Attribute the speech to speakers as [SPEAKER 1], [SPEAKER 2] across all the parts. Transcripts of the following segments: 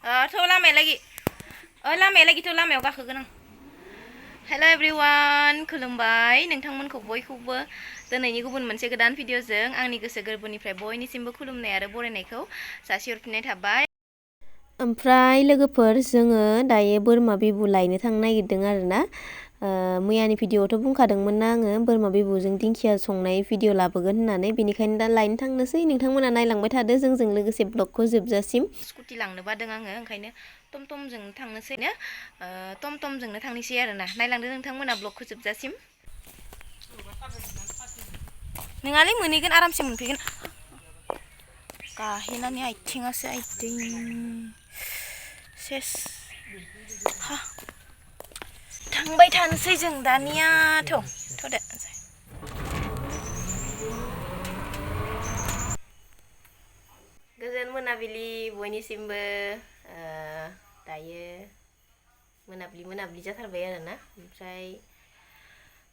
[SPEAKER 1] थ' लामाया लागि लामाया लागि थ' लामायाव गाखोगोन आं हेल' एभ्रिवान खुलुमबाय नोंथांमोनखौ बयखौबो दिनैनि गुबुन मोनसे गोदान भिडिअजों आंनि गोसो गोरबोनिफ्राय बयनिसिमबो खुलुमनाय आरो बरायनायखौ जासिहरफिननाय थाबाय ओमफ्राय लोगोफोर जोङो दायो बोरमा बिबु लायनो थांनो नागिरदों आरोना मैयानि भिडिअआवथ' बुंखादोंमोन ना आङो बोरमा बिबुजों दिंखिया संनाय भिडिअ लाबोगोन होननानै बेनिखायनो दा लायनो थांनोसै नोंथांमोना नायलांबाय थादो जोंजों लोगोसे ब्लगखौ जोबजासिम स्कुटि लांनो बादों आङो ओंखायनो टमटमजों थांनोसैनो टमटमजोंनो थांनोसै आरोना नायलांदो नोंथांमोना ब्लगखौ जोबजासिम नोङालै मोनहैगोन आरामसे मोनफैगोन गाहेनानि आथिङासो आइथिं सेस हा थांबाय थानोसै जों दानियाथ' थ'दो गोजोन मोनाबिलि बयनिसिमबो दायो मोनाब्लि जाथारबाय आरोना ओमफ्राय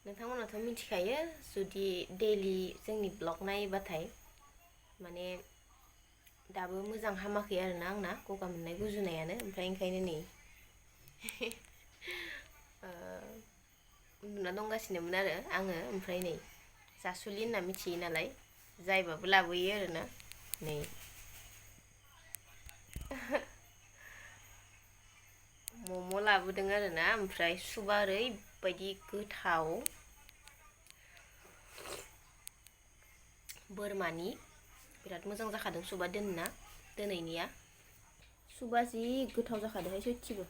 [SPEAKER 1] नोंथांमोनाथ' मिथिखायो जुदि डेलि जोंनि ब्लग नायोबाथाय माने दाबो मोजां हामाखै आरोना आंना गगा मोननाय गुजुनायानो ओमफ्राय ओंखायनो नै उन्दुना दंगासिनोमोन आरो आङो ओमफ्राय नै जासुलि होनना मिथियो नालाय जायबाबो लाबोयो आरोना नै मम' लाबोदों आरोना ओमफ्राय सुबा ओरैबायदि गोथाव बोरमानि बिराद मोजां जाखादों सुबा दोनैनिया सुबा जि गोथाव जाखादोंहाय सयथिबो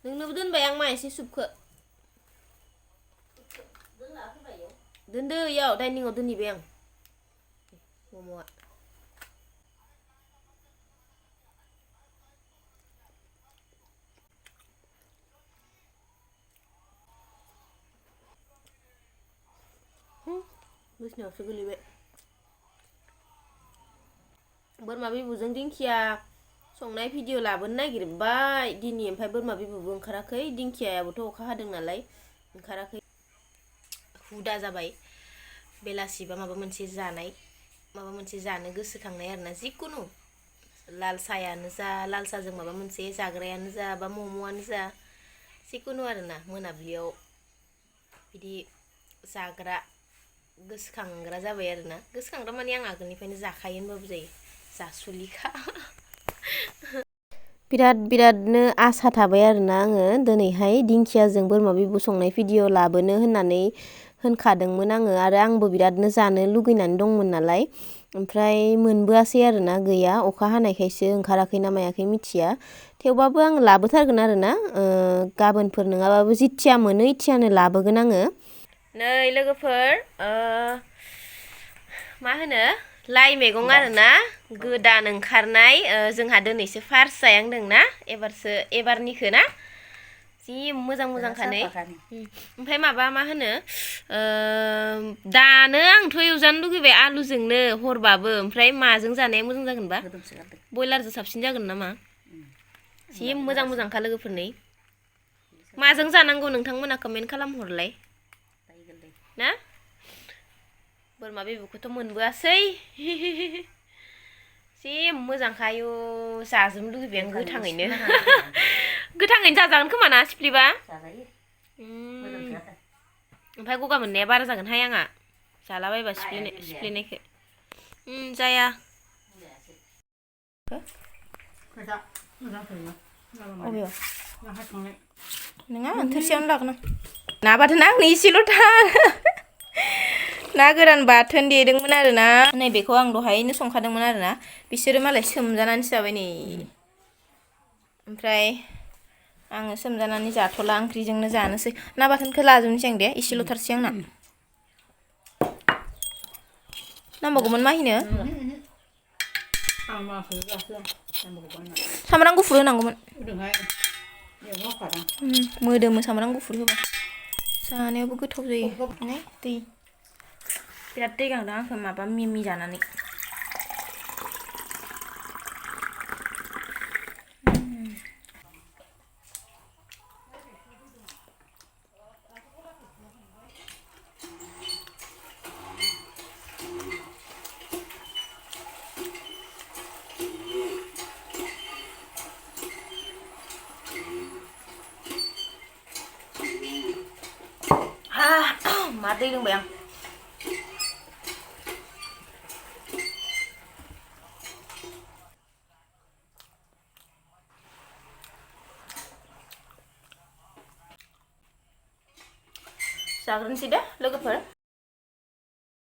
[SPEAKER 1] नोंनोबो दोनबाय आं मा एसे सुपखौ दोनदो इयाव डाइनिंआव दोनहैबाय आं मम'आ बिसिनायावसो गोलैबाय बोरमा बिबुजों दिंखिया संनाय भिडिअ लाबोनो नागिरबाय दिनै ओमफ्राय बोरमा बिबुबो ओंखाराखै दिंखियायाबोथ' अखा हादों नालाय ओंखाराखै हुदा जाबाय बेलासिबा माबा मोनसे जानो गोसोखांनाय आरोना जिकुनु लाल साहायानो जा लाल साहाजों माबा मोनसे जाग्रायानो जा बा मम'आनो जा जिकुनु आरोना मोनाब्लियाव बिदि जाग्रा गोसोखांग्रा जाबाय आरोना गोसोखांग्रा माने आं आगोलनिफ्रायनो जाखायो होनबाबो जायो जासुलिखा बिरादनो आसा थाबाय आरोना आङो दिनैहाय दिंखियाजों बोरमा बिबु संनाय भिडिअ लाबोनो होननानै होनखादोंमोन आङो आरो आंबो बिरादनो जानो लुगैनानै दंमोन नालाय ओमफ्राय मोनबोआसै आरोना गैया अखा हानायखायसो ओंखाराखै ना मायाखै मिथिया थेवबाबो आं लाबोथारगोन आरोना गाबोनफोर नङाबाबो जिथिया मोनो इथियानो लाबोगोन आङो नै लोगोफोर मा होनो लाइ मैगं आरोना गोदान ओंखारनाय जोंहा दिनैसो फार्स्ट जायांदोंना एबारनिखो ना जि मोजांखा नै ओमफ्राय माबा मा होनो दानो आंथ' एवजानो लुगैबाय आलुजोंनो हरबाबो ओमफ्राय माजों जानाया मोजां जागोनबा बयलारजों साबसिन जागोन नामा जि मोजांखा लोगोफोर नै माजों जानांगौ नोंथांमोना कमेन्ट खालामहरलाय ना बोरमा बिबुखौथ' मोनबोआसै जि मोजांखा आयु जाजोबनो लुगैबाय आं गोथाङैनो जाजागोन खोमा ना सिफ्लिबा ओमफ्राय गगा मोननाया बारा जागोनहाय आंहा जालाबायबा सिफ्लेनायखौ जाया नङा थोरसियावनो लागोन आं ना बाथोना आंनो एसेल'थार ना गोरान बाथोन देदोंमोन आरोना नैबेखौ आं दहायनो संखादोंमोन आरोना बिसोरो मालाय सोमजानानैसो जाबाय नै ओमफ्राय आङो सोमजानानै जाथ'ला ओंख्रिजोंनो जानोसै ना बाथोनखौ लाजोबनोसै आं दे एसेल'थारसै आंना नांबावगौमोन माहिनो सामब्राम गुफुर होनांगौमोन मोदोमो सामब्राम गुफुर होबा जानायावबो गोथाव जायो दै बिराद दै गांदों आंखौ माबा मिमि जानानै आरो दै लोंबाय आं जाग्रोनोसै दे लोगोफोर